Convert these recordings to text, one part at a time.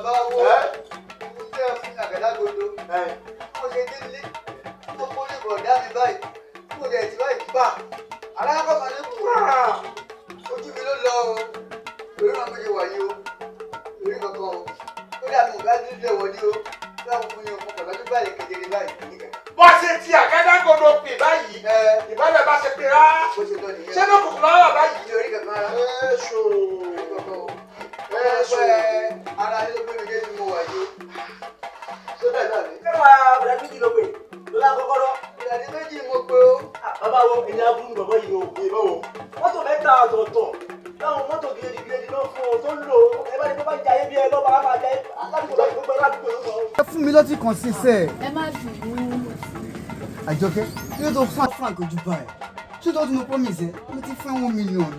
Bàbá wo mo tẹ́ ẹ fún àgádágodo. Mo ṣe délé, mo kó ní bọ̀dá mi báyìí, mo dẹ̀ ti báyìí gbà. Alákọ̀ọ́kọ́ ní kúrà. Ojú mi ló lọ o. Orí náà mo ṣe wà yìí o. Orí kankan o. Ó dà mí ìbá dúdú ẹ̀ wọlé o. Báwo fún yín o, mo kàn lọ́dún báyìí kedere báyìí. Bó ṣe ti àgádágodo pè báyìí, ìbálẹ̀ bá ṣe pé rá. Bó ṣe lọ nìyẹn. Ṣé ló kùkù lọ́wọ́ báyìí? Mi ò rí kankan rárá. Ẹ ṣò. Orí kankan o. Ẹ ṣò. Ara yóò gbé mi dé tí mo wà yìí o. Ṣé bẹ́ẹ̀ náà ni? Ṣé wàá bọ̀dá méjì ló pè ló lá kọ́kọ́rọ́? Bọ̀dá méjì mo pè o. Bàbá wo èmi aburú bàbá yìí o. Ìbọn wo? Mọ́tò mẹ́ta ọ̀tọ̀ọ̀tọ̀ láwọn mọ́tò gírèdì ló fún ọ tó ń lò ó. Ẹ bá ní kó bá jayé bí ẹ lọ́ba á máa jayé ládùúgbò báyìí gbogbo ládùúgbò ló sọ. Ẹ fún mi lọ́tí kan sí sẹ́ẹ̀. Ẹ má bínú. Àjọkẹ́, kí ló tó fún Frank ojú báyìí? Ṣé tó tún mo promise ẹ? Mo ti fún 1 million.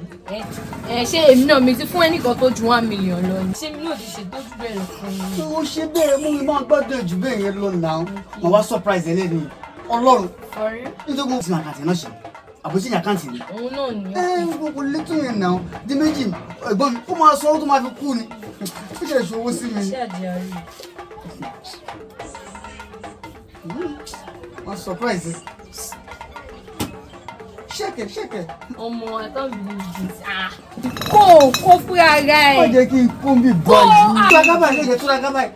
Ẹ ṣé èmi náà mi ti fún ẹnìkan tó ju 1 million lọ ni. Ṣé mi náà ti ṣètọ́jú bẹ́ẹ̀ lọ fún yín? Ṣé o ṣe bẹ́ẹ̀ mú mi máa gbọ́dọ̀ jù bẹ́ẹ̀ yẹn lọ náà? Màá wá surprise ẹ lẹ́nu. Ọlọ́run. For real? Nítorí mo ti account náà ṣe. Àbójú ní account mi. Òun náà ni. Ẹ kò lè tún yẹn náà. Di méjì ẹ̀gbọ́n mi, ó máa sọ owó tó máa fi kú ni. Ó ṣe ìṣòwò sí mi. Ṣé àjẹrí? Wọ́n surprise ẹ. Ṣẹ̀kẹ̀ ṣẹ̀kẹ̀. Ọmọ, I can't believe this. Ah. Kó kó fún ara Má ẹ̀. jẹ́ kí n kó mi báyìí. Túraká báyìí, lè jẹ́ túraká báyìí.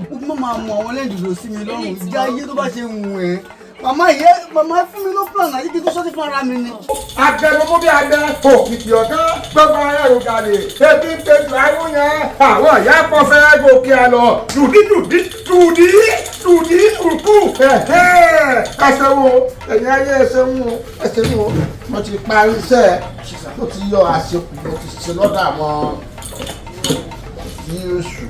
Inú mi dùn. Ó má máa mú àwọn ẹlẹ́dùn sí mi lọ́rùn. Eléyìí tí Ìjà ayé tó bá ṣe wù ẹ́. Màmá yẹ màmá fún mi ló plan àyíkí tó sọ́tí fún ara mi ni. Agbẹnumú bí agbẹ òkìkí ọ̀gá gbogbo ẹrù gàlè ebi ń pejù ayú yẹn àwọn ìyá pọ̀ fẹ́ gòkè àlọ́ dùdí dùdí dùdí dùdí kùkù ẹsẹ̀ wo ẹ̀yìn ayé ẹsẹ̀ wo ẹsẹ̀ wo. Mo ti parí iṣẹ́ mo ti yọ àṣekù mo ti ṣe lọ́dọ̀ àwọn yíṣù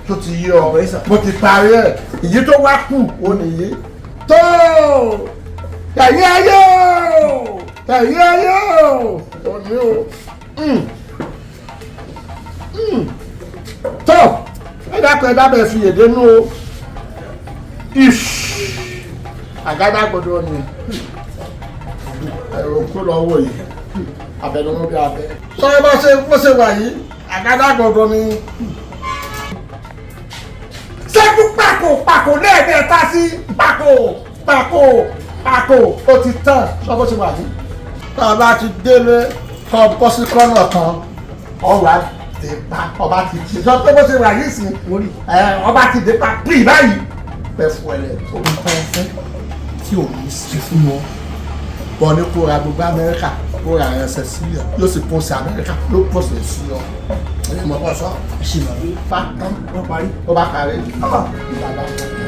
tó ti yọ mo ti parí ẹ̀ èyí tó wá kù ó nìyí tó ẹ̀yin ayé o ẹ̀yin ayé o òní o tó ẹ dákun ẹ dábẹ́ fi èdè nú o ish àgádágodo ni ẹ̀rọ kó lọ wò yìí abẹnumọ́ bí abẹ. Sọ bá ṣe bó ṣe wà yìí àgádágodo ni. Ṣẹ́gun pàkó pàkó lẹ́ẹ̀mẹ́ta sí pàkó pàkó pàkó ó ti tán sọ bó ṣe wà yìí. Tá a bá ti délé kọ́ bọ́ sí kọ́nà kan ọ̀rọ̀ àti pa ọba ti ṣe sọ pé bó ṣe wà yìí sí ọba ti dé pa pì báyìí. Pẹ̀ fún ẹ lẹ̀ tó ń tọ́ fẹ́ tí ò ní sí fún wọn. Bọ́ ní kó ra gbogbo Amẹ́ríkà kó ra ẹsẹ̀ sí ọ yóò sì pọ̀sẹ̀ Amẹ́ríkà yóò pọ̀sẹ̀ sí ọ. Ẹ̀yin mọ̀ bọ́ sọ. Ṣé bàbá? Bá tán Wọ́n parí. ó bá parí. Bàbá.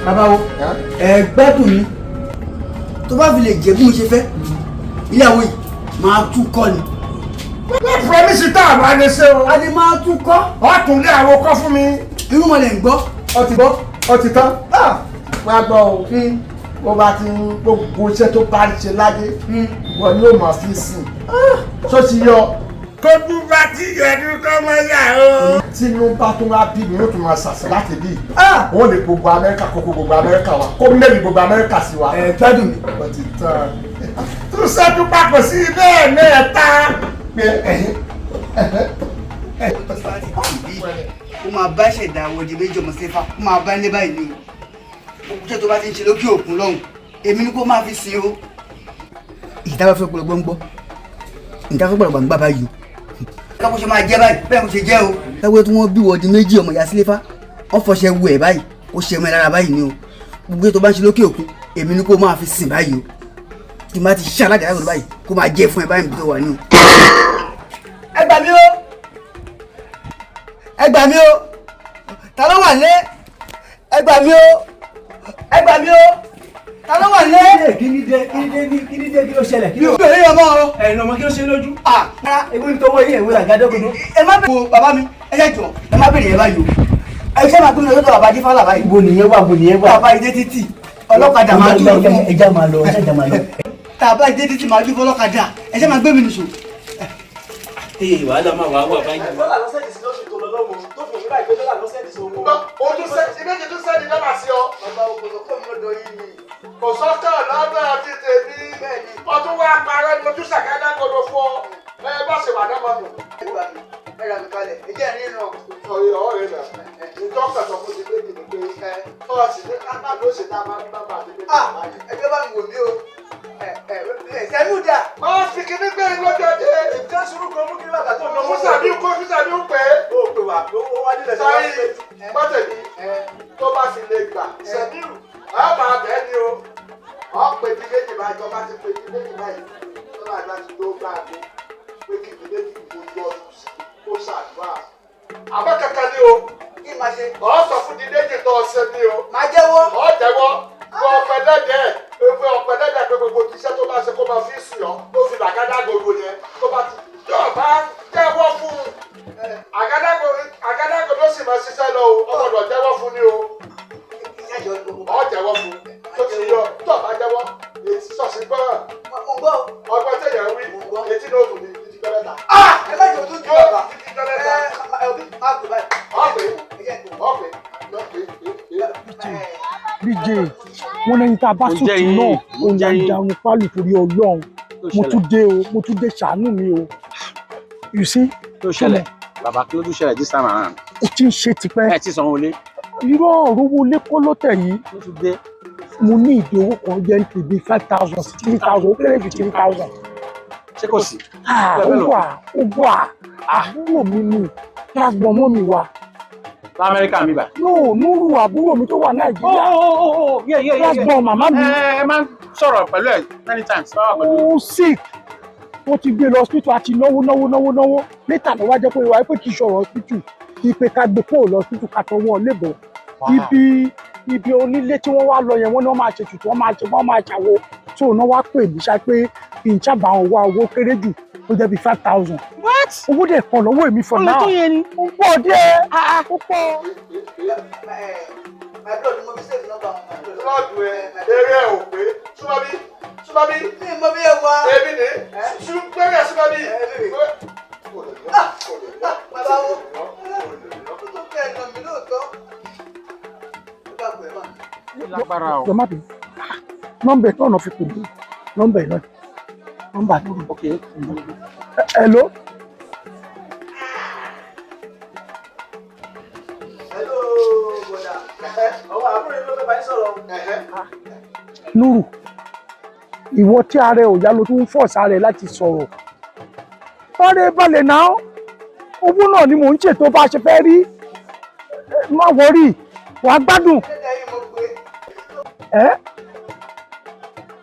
Bàbá wo, ẹ gbádùn mi. Tó bá fi lè jẹ́ bí mo ṣe fẹ́, ilé àwọn yìí máa tún kọ́ ni. Wọ́n promise tá a máa lè ṣe o. A lè máa tún kọ́. Ọ̀tún lé àwọn kọ́ fún mi. Irú mọ̀lẹ́ ń gbọ́. Ó ti gbọ́, ó ti tán. Wá gbọ́ o. Bó bá ti ń gbogbo iṣẹ́ tó bá ń ṣe láyé, wọ́n ni ó máa fi sìn. Ṣó ti yọ? Kójú bá ti yẹnu kọ́ mọ́ yà o. Tinubu bá tún wá bí mi, ó tún máa ṣàṣẹ láti bí. Wọ́n lè gbogbo Amẹ́ríkà kókó gbogbo Amẹ́ríkà wa, kó mẹ́rin gbogbo Amẹ́ríkà sí wa. Ẹ gbádùn mi. Ó ti tán. Tún ṣẹ́jú papọ̀ sí lẹ́ẹ̀mẹ́ta. Pé ẹ̀hìn Ó máa bá ṣẹ̀dá àwọn ọdẹ méjì ọmọ sífà, ó máa bá ilé báyìí ni o. Gbogbo iṣẹ́ tó bá ti ń ṣe lókè òkun lọ́hùn, èmi ni kó máa fi sin o. Ìta bá fẹ́ pọ̀lọpọ̀ ń gbọ́, ìta fẹ́ pọ̀lọpọ̀ ń gbà báyìí o. Ká bó ṣe máa jẹ́ báyìí, bẹ́ẹ̀ kó ṣe jẹ́ o. Láwùjọ tí wọ́n bí wọ́ọ̀dì méjì ọmọ ìyá sílífà, wọ́n fọṣẹ wù ẹ̀ báyìí, ó ṣe ọmọ ẹ̀ lára báyìí ni o. Gbogbo iṣẹ́ tó bá ń ṣe lókè òkun, èmi ni kó máa fi sìn báyìí o. Tí n bá ti ṣe alága lágbàdo báyìí, kó máa jẹ́ fún ẹ báyìí níbi tó wà ní o. Ẹ gbà mí o! Ẹ gbà mí o! Ta ló wà lé? Ẹ gbà mí o! Ẹ gbà mí o! Ta ló wà lé? Kí ni dé kí ni dé kí ni dé kí ló ṣẹlẹ̀? Mi ò bèrè ọmọ o. Ẹ̀yin ọmọ kí ló ṣe lójú? Ah, rárá. Ewu ni tọwọ́ yìí ẹ̀wé àgádágodo. Ẹ má bèrè o bàbá mi, ẹ jẹ́ jọ, ẹ má bèrè yẹn báyìí o. Ẹ ṣe máa gbé mi lọ sọ́dọ̀ bàbá Adífálà báyìí. Ibo nìyẹn wà, ibo nìyẹn wà. Bàbá ìdé títì, ọlọ́kadà máa dúró fún. Ẹja máa lọ, ẹja máa lọ. Tàbá ìdé títì máa dúró fún ọlọ́kadà, ẹ ṣe máa gbé mi nìṣó. Ee wàhálà máa wà wà báyìí. Dọ́là lọ́sẹ̀ dì sí lóṣù tó lọ lọ́wọ́ tó fi òun báyìí pé dọ́là lọ́sẹ̀ dì sí owó. Ojú sẹ́ ìbéjì tún sẹ́ni dọ́là sí ọ. Bàbá o kò sọ fún mi lọ́dọ̀ yín ni. Kò sọ́kàn lọ́dọ̀ ti tèmi. Ọtún wá parọ́ ni mo tún ṣàgádágodo fún ọ. Ẹ bá ṣe wà náà mọ̀ nù. Ẹ gbà mí, ẹ rà mí kalẹ̀, ẹ jẹ́ ìrìnà. Ọ̀rẹ́ ọ̀rẹ́ rẹ̀. Ọkọ̀ sọ fún ti méjì ni pé tọ́ọ̀sì ní kápá ló ṣe tá a máa ń bá bàtí méjì báyìí. Ẹgbẹ́ bá mi wò mí o. Sẹ́nu dà. Máa fi kíní gbé lọ́jọ́ dé. Ìjọ sùúrù kan mú kí bàbá tó lọ. Musa bí kó Musa bí ó pẹ́. Ó pè wá ó wá nílẹ̀ sọ́wọ́. Sáyé gbọ́tẹ̀mí tó bá fi lè gbà. Sẹ́miu á máa bẹ́ẹ̀ ni o. Ọ̀ pé bí méjì báyìí tó bá ti pé bí méjì báyìí tó bá bá ti tó bá a gbó pé kí bí méjì kó yọjú sí kó ṣàdúrà. Àmọ́ kankan ni o. Kí máa ṣe? Ọ̀ sọ fún di méjì tó ọṣẹ ni o. Máa jẹ́wọ́. Ọ̀ jẹ́wọ́. Kọ́ ọ̀pẹ lẹ́dẹ̀ẹ́ pé ọ̀pẹ lẹ́dẹ̀ẹ́ pé gbogbo iṣẹ́ tó bá ṣe kó máa fi sùn ọ́ tó fi làgádàgogo yẹn tó bá ti yóò bá jẹ́wọ́ fún un. Àgádágodo ló sì máa ṣiṣẹ́ lọ o, ọgbọ́dọ̀ jẹ́wọ́ fún ni o. Ọ̀ jẹ́wọ́ fún tó ti yọ tó bá jẹ́wọ́ ètí sọ̀sí gbọ́. Ọgbọ́n tẹ̀yàn wí etí náà tún ní títí gbẹ́rẹ́ta. Ẹ má jẹ́ òtún jù bàbá. Títí gbẹ́rẹ́ta. Ẹ òbí má gbé báyìí. Ọ̀pẹ ọ̀pẹ lọ́pẹ. BJ wọn lẹni tá a bá sùn tì náà òun là ń darun pálù torí Ọlọ́run. Mo tún dé o, mo tún dé, ṣàánú mi o. You see. Kí ló ṣẹlẹ̀ bàbá, kí ló tún ṣẹlẹ̀ this time around? Ó ti ń ṣe tipẹ́. Ẹ ti sanwó lé. Irọ́, òrówó lé kọ́ lọ́tẹ̀ yìí. Ló tún dé. Mo ní ìdí owó kan jẹ́ nítorí bíi 5,000 sí 3,000, ó kéré ju 3,000. Ṣé kò sí? Ó wà, ó wà. Àbúrò mi ni, lásìgbọ́n mọ́ mi wà. Lamẹ́ríkà mi bá. No, Núrù àbúrò mi tó wà Nàìjíríà. Oh, yeah, yeah, yeah. Lásìgbọ́n màmá mi. Ẹ máa ń sọ̀rọ̀ pẹ̀lú ẹ̀ many times. Báwa pẹ̀lú. Ó sick, ó ti gbé lọ hospital àti náwó náwó náwó náwó. Later ló wá jẹ́ pé wáyé pé kì í ṣọ̀rọ̀ hospital, kì í pé ká gbé kúrò lọ hospital, ká tọwọ́ lébọ̀. Ibi onílé tí wọ́n wá lọ yẹn, wọ́n ní wọ́n máa ṣe tutù, wọ́n máa ṣe, wọ́n máa ṣàwo tó náà wá pè mí ṣá pé kí n ṣàbà wọn wá owó kéré jù ó jẹ́ bíi 5,000. What? Owó dẹ̀ pọ̀ lọ́wọ́ èmi for now. Ó lè tó yẹn ni. Ó pọ̀ díẹ̀, ó pọ̀. My blood, mo fi save number wọn. Lọ́ọ̀dù ẹ, eré ẹ̀ ò pé. Súnmọ́ bí, súnmọ́ bí. Mi mọ bí ẹ wá. Èmi ni, súnmọ́ súnmọ́ bí. Bàbá wo, ó tó kẹ́ ẹ̀ nà mí lóòótọ́. Ó bá pè é mà. Lágbára o. Jọ má bínú, nọ́mbà ẹ̀ náà fi pè mí, nọ́mbà ẹ̀ náà, nọ́mbà Núrù. Ok. Hello. Hello, bọ̀dà. Ọwọ́ àbúrò yìí ló fẹ́ bá yín sọ̀rọ̀. Núrù, ìwọ tí ara ẹ ò yá ló tún ń fọ̀ sára ẹ láti sọ̀rọ̀. Ọ̀rẹ́ balẹ̀ náà, owó náà ni mò ń ṣètò bá a ṣe fẹ́ rí. Má wọrí, wàá gbádùn. Ṣé ẹ̀yin mo pè Ẹ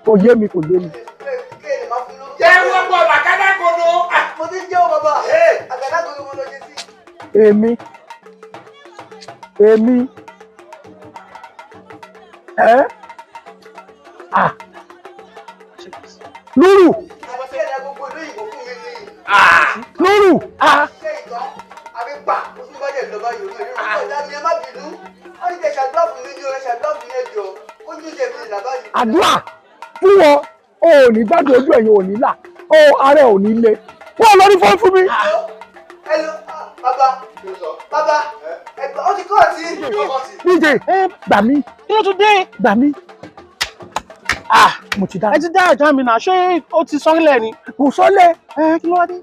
kò yé mi, kò yé mi. é? Kéèyàn máa fún lówó. Jẹ́wọ́ pọ̀ làgádàgodo. Mo ti ń jẹ́wọ́ bàbá. Àgádágodo mo lọ ṣe sí. Èmi ẹ à Núrù. Àti ẹ̀dá gbogbo ìlú òyìnbó fún mi ní. Núrù à. Ṣé ìtàn àbí pa oṣù bá dẹ̀ lọ báyìí òun ìrìn òun ọ̀dà mi, ẹ má bínú. Wọ́n ní kẹ́ ṣàdúrà fún mi ní o, ẹ ṣàdúrà fún mi ẹjọ́. Ó ní ìṣe mi nìlà báyìí. Àdúrà fún wọn, o ò ní gbádùn, ojú ẹ̀yìn ò ní là, o ara ẹ̀ ò ní le, wọ́n lọ ní fọ́n fún mi. Hello, bàbá. Bàbá, ẹ̀gbọ́n ó ti kọ́ ọ̀tí. BJ, gbà mí. Kí ló tún dé? Gbà mí. Ah, mo ti dá. Ẹ ti dá àjọ mi náà, ṣé ó ti sọ́lẹ̀ ni? Kò sọ́lẹ̀. Ẹ kí ló wá dé?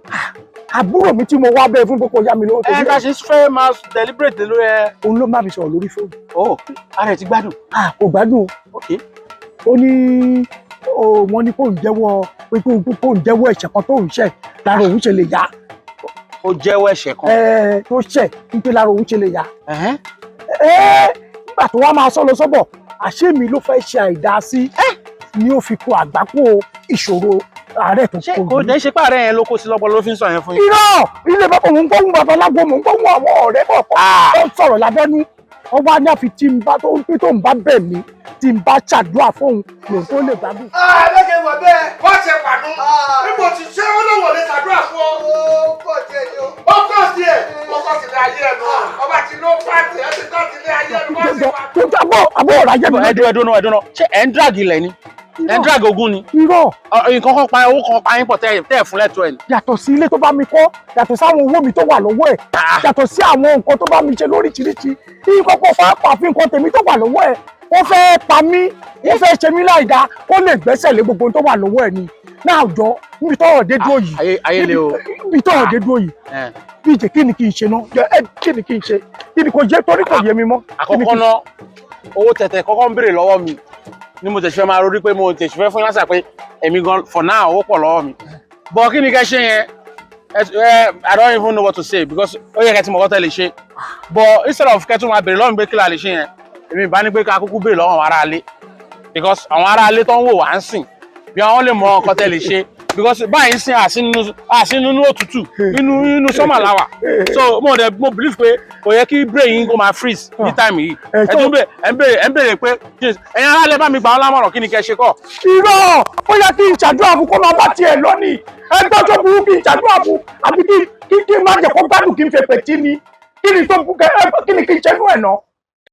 Àbúrò mi tí mo wá bẹ́ẹ̀ fún pé kò yá mi lówó tó Ẹ ká ṣe fẹ́ máa deliberate lórí ẹ. Òun ló má mi sọ̀rọ̀ lórí fóònù. Oh, ara ẹ ti gbádùn. Ah, kò gbádùn o. Ok. Ó ní wọ́n ní kó ń jẹ́wọ́ pé kó ń jẹ́wọ́ ẹ̀ṣẹ̀ kan tó ń ṣẹ̀ lára òun ṣe lè yá. Ó jẹ́wọ́ ẹ̀ṣẹ̀ kan. Ẹ tó ṣẹ̀ ń pé lára òun ṣe lè yá. Ẹ nígbà tó wá máa sọ lọ sọ́bọ̀, àṣé mi ló fẹ́ ṣe àìdá sí ni ó fi kó àgbákò ìṣòro àárẹ̀ tó Ṣé kó. kò dé ṣe pààrẹ̀ yẹn ló kó sí lọ́pọ̀ ló fi ń sọ yẹn fún yín? Irọ́, ilé bàbá mò ń gbóhùn, babaláwo mò ń gbóhùn, àwọn ọ̀rẹ́ kọ̀ọ̀kan tó ń sọ̀rọ̀ lábẹ́nú. Wọ́n wá ní àfi tí n bá tó ń pé tó ń bá bẹ̀ mí, tí n bá ṣàdúrà fóun lòun tó lè gbádùn. Ah, ẹ ṣe wà bẹ́ẹ̀. Wọ́n ṣe pàdún. Níbo ti ṣé ó lòwò lè ṣàdúrà fún ọ? Ó kọ̀ tiẹ̀ ni o. Ó kọ̀ sí ẹ̀. Ó kọ̀ sí ilé ayé ẹ̀ nù. Ọba ti ló pàtì ẹ̀ ti tọ́ ti ilé ayé ẹ̀ nù. Wọ́n ṣe pàdún. Tó jábọ̀ àbọ̀ ọ̀rọ̀ ajé mi. Ẹ dúró, ẹ dúró náà, ẹ dúró náà. Ṣé ẹ̀ ń drag ilẹ̀ ni? Ẹ̀ ń drag ogún ni? Irọ́. Nǹkan kan pa owó kan pa yín pọ̀ tẹ́ ẹ̀ fún lẹ́tọ̀ọ́ ẹ̀ ni. Yàtọ̀ sí ilé tó bá mi kọ́, yàtọ̀ sáwọn owó mi tó wà lọ́wọ́ ẹ̀, yàtọ̀ sí àwọn nǹkan tó bá mi ṣe lóríṣiríṣi, nǹkan kan pàápàá fi nǹkan tèmi tó wà lọ́wọ́ ẹ̀. Ó fẹ́ pa mí, ó fẹ́ ṣe mí láìda, kó lè gbẹ́sẹ̀ lé gbogbo ohun tó wà lọ́wọ́ ẹ̀ ni. Náà jọ, níbi tọ́rọ̀ dé dúró yìí, Ayé ayé le o. níbi tọ́rọ̀ dé dúró yìí, bíjẹ, kí ni kí n ṣe náà? Jọ, ẹ kí ni kí n ṣe? Kí ni kò yé, torí kò yé mi mọ́. Kí ni Àkọ́kọ́ náà, owó tẹ̀tẹ̀ kọ́kọ́ ń béèrè lọ́wọ́ mi ni mo tẹ̀sí fẹ́ máa ronú pé mo tẹ̀sí fẹ́ fún yín lásà pé èmi gan for now owó pọ̀ lọ́wọ́ mi, but kí ni kẹ́ ṣe yẹn? Ẹ I don't even know what to say because ó yẹ kẹ́ tí mo kọ́ tẹ́ lè ṣe, but instead of kẹ́ tún máa béèrè lọ́wọ́ mi pé kí la lè ṣe yẹn, èmi bá ní pé ká kúkú béèrè lọ́wọ́ àwọn aráalé, because àwọn aráalé tó ń wò wá ń sìn bí àwọn lè mọ nǹkan tẹ́ lè ṣe, because báyìí ń sìn àsí nínú òtútù, inú summer la wà. So mo dẹ̀ mo believe pé kò yẹ kí brain yín kó máa freeze ní time yìí. Ẹ Ẹ tún bẹ ẹ ń bèrè pé ẹ̀yin aráalé, bá mi gbà wọ́n lámọ̀ràn, kí ni kẹ́ ṣe kọ́? Irọ́, ó yẹ kí n ṣàdúrà fún kó máa bá tiẹ̀ lọ ní ẹgbẹ́ tó burú, kí n ṣàdúrà fún àbí kí n má jẹ́ kó gbádùn, kí n fèpè tí ni? Kí ni tó kí ni kí n ṣe nú ẹ̀ náà?